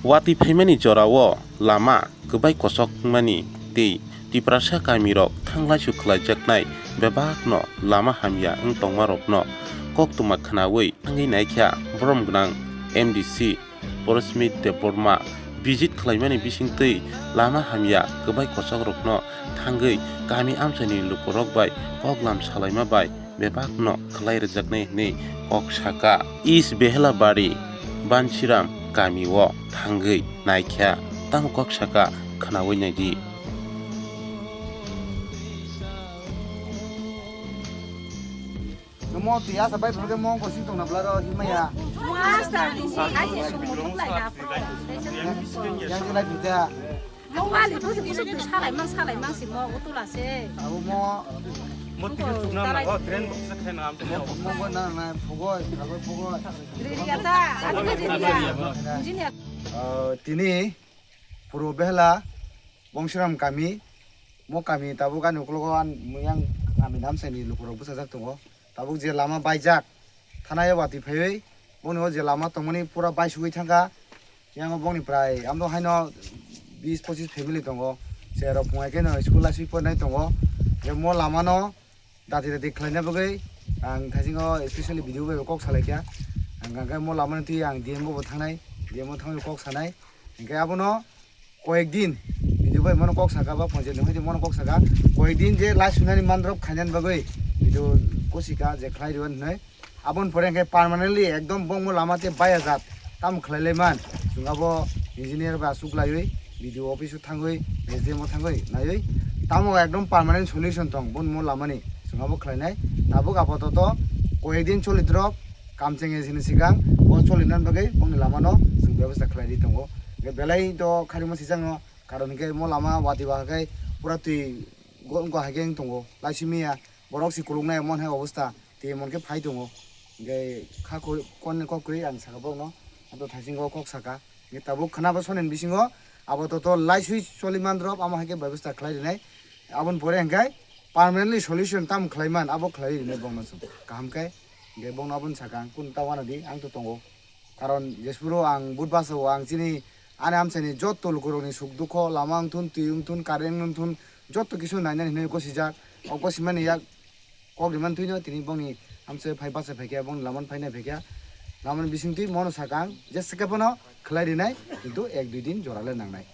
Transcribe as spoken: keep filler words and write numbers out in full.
Watwi phaimani jorao lama kwbai kochok wngmani tei Tiprasa kamirok thanglaisu khlaijaknai bebakno lama hamya wng tongmarokno koktwma khnaui thangwi naikha borom gwnang M D C Porosmit Debbarma visit khlaimani bisingtwi lama hamya kwbai kochokrokno thangwi kami amchaini lukurok bai koklam salaima bai bebakno khlai rwjaknai hwnwi kok saka. East Behelabari Bansiram kamio thangwi naikha tamo kok saka khnaui naidi. Mo tiya sabai phulke mo ko sing tong na bla ro himaya. Mo asta ni si ai se sung mo lai na. Yang se lai pita. Mo wali to se kusuk tu salai mang salai mang si mo utula se. Abo mo. Mo ticket sukna na ho train box se khaina am to mo. Mo ko na na phogoi, phogoi, phogoi. Ri ri ata, ati ri ri ya. Engineer. Ah, tini Purbo Behela Bongsiram kami, mo kami tabuk ani ukologo ang muyang kami namsani lukurok bwsajak tongo. Tabuk je lama baijak, thanai o watwi phaiwi, boni o je lama tongmani pura baisugwi thangkha. Yang o bongni prai amdo haino bis pochis family tongo. Cherok phungai khe no school laiswi pornai tongo. Je mo lama no dati dati khlaina bagwi ang thaisingo specially video bai kok salaikha. Ang hwnkhe mo lama no twi ang D M o bo thangnai, D M o thangwi kok sanai. Hwnkhe abono koyek din video bai mono kok saka ba ponchayat ni hoite mono kok saka koyek din je lai sunani mandrop khainani bagwi video kosika je khlai rw hinwi. Aboni pore hwnkhe permanently ekdom bongmo lama tei baya jat tamo khlai lai man. Chwng abo engineer bai aswk laiwi video office o thangwi S D M o thangwi naiwi tamo ekdom permanent solution tong bongmo lamani chwng abo khlainai. Tabuk apatot koyek din choli drop. Kamcheng e sini sikang o choli nan bagwi bongni lama no chwng bebostha khlai ri tongo. Hwnkhe belai to kharima sichang no karon hwnkhe mo lama watwi ba khe pura twi go wngkha hai khe wng tongo laisimi ya borok si kuluk nai mon hai obostha twi mon khe phai tongo. Hwnkhe kha kon kok kwrwi ang saka borok no abo thaisingo kok saka hwnkhe tabuk khna bo sonen bisingo abo to to laiswi choli man drop amo hai khe bebostha khlai rinai. Aboni pore hwnkhe permanently solution tamo khlai man abo khlai rinai bongno chwng kaham khe. Hwnkhe bongno aboni saka ang kunu ta wanadi ang to tongo. Karon jesphuru ang but basa o ang chini ani amchaini jotto lukurokni suk dukho lama wngthun twi wngthun current wngthun jotto kisu nainani hinwi gosijak. O gosimani yak kok rimani twino tini bongni amchai phai bachai phaikha bongni lamani phainai phaikha. Lamani bisingtwi mono saka ang jesa khe phano khlai rinai kintu ek dui din jora le nangnai.